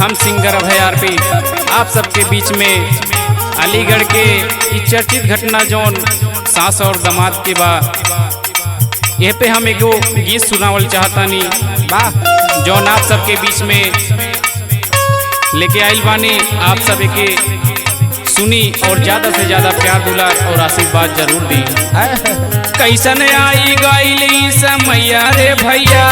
हम सिंगर अभय आरपी आप सबके बीच में अलीगढ़ के ई चर्चित घटना जौन सास और दामाद के बा, यह पे हम एगो गीत सुनावल चाहतानी वाह, जौन आप सबके बीच में लेके आइल बानी। आप सब के सुनी और ज़्यादा से ज़्यादा प्यार दुलार और आशीर्वाद जरूर दी। कैसन आई गईली समैया रे भैया,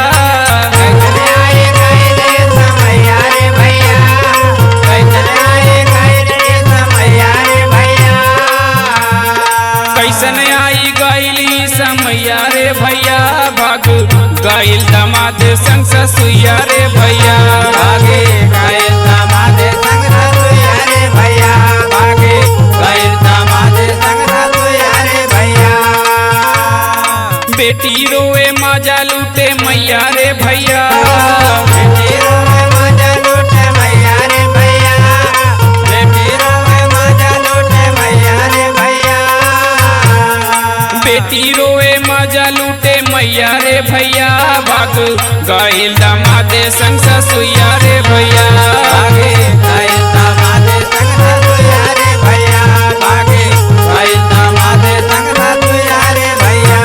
कैसन आई गईली समैया रे भैया, भाग गईल दामाद संग ससुइया रे भैया, भागे गए दामाद संग ससुइया रे भैया, भागे गए दामाद संग ससुइया रे भैया। बेटी रोए माजा लूटे मैया रे भैया, बेटी रोए माजा लूटे मैया रे भैया, बेटी रोए माजा लूटे मैया रे भैया, बेटी रोए माजा लूटे मैया रे भैया, भाग गईल दामाद संग ससुइया रे भैया, भागे गए दामाद संग ससुइया रे भैया, भागे गए दामाद संग ससुइया रे भैया।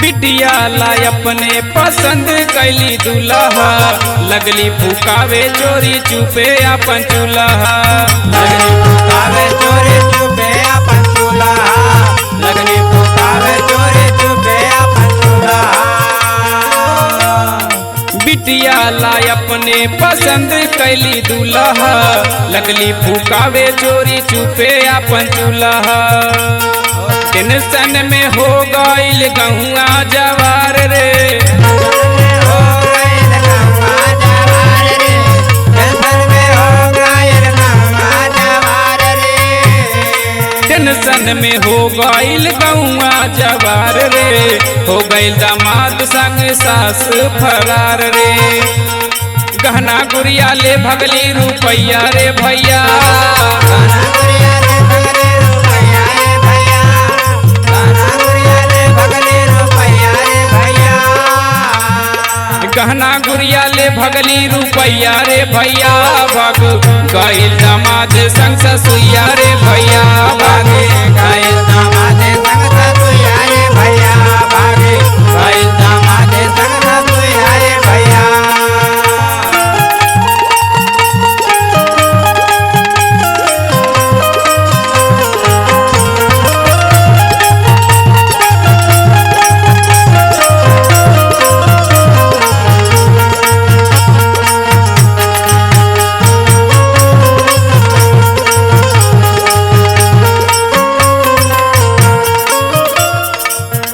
बिटिया ला अपने पसंद कैली दुल्हा, लगली फुकावे चोरी चुपे अपन चूल्हा, लगनी फुकावे चोरी चुपे अपन चूल्हा, लगनी फुकावे चोरी चुपे अपन चूल्हा। बिटिया ला अपने पसंद कैली दुल्हा, लगली फुकावे चोरी चुपे अपन चूल्हा, टेंशन में हो गईल गहुआ जवार रे, हो गइल गौआ जवार रे, टेंशन में हो गइल गौआ जवार रे, टेंशन में हो गईल गहुआ जवार रे, हो गईल दामाद संग सास फरार रे, गहना गुड़िया ले भगली रुपैया रे भैया, गाना गुड़िया रे भगले रुपैया रे भैया, गाना गुड़िया रे भगले रुपैया रे भैया, गहना गुड़िया ले भगली रुपैया रे भैया, भग गईल दामाद संग ससुइया रे भैया, भागे गए दामाद संग ससुइया रे भैया, भागे गए दामाद संग ससुइया रे भैया।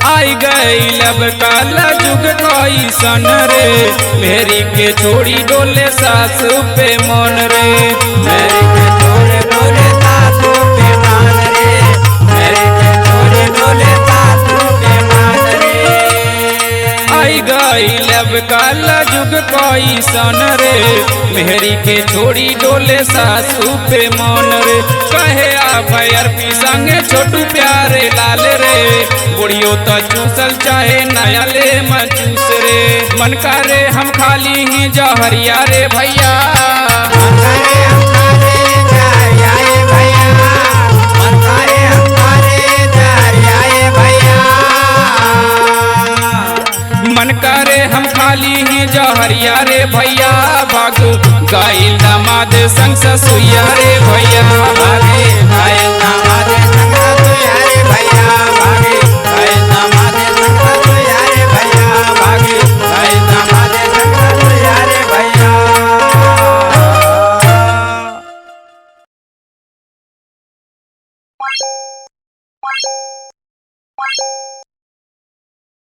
आई गईल अब काला जुग कैसन रे, मेरी के छोड़ी डोले सासु पे मन रे, मेरे के छोड़े डोले सासू पे मान रे, मेरे के छोड़े डोले सासू पे मान रे। आई गईल अब काला जुग कैसन रे, मेहरी के छोड़ी डोले सासू पे मन रे, कहे अभय अरपी संगे छोटू प्यारे लाल रे, बुढ़ियो तो चूसल चाहे नया ले मचूस रे, मन करे हम खाली ही जहरिया रे भैया, मन करे हम खाले जहरिया रे भैया, मन करे हम खाले जहरिया रे भैया, मन करे हम खाली ही जहरिया रे भैया, भाग गईल दामाद संग ससुइया रे भैया, भागे गए दामाद संग ससुइया रे भैया, भागे गए दामाद संग ससुइया रे भैया, भागे गए दामाद संग ससुइया रे भैया।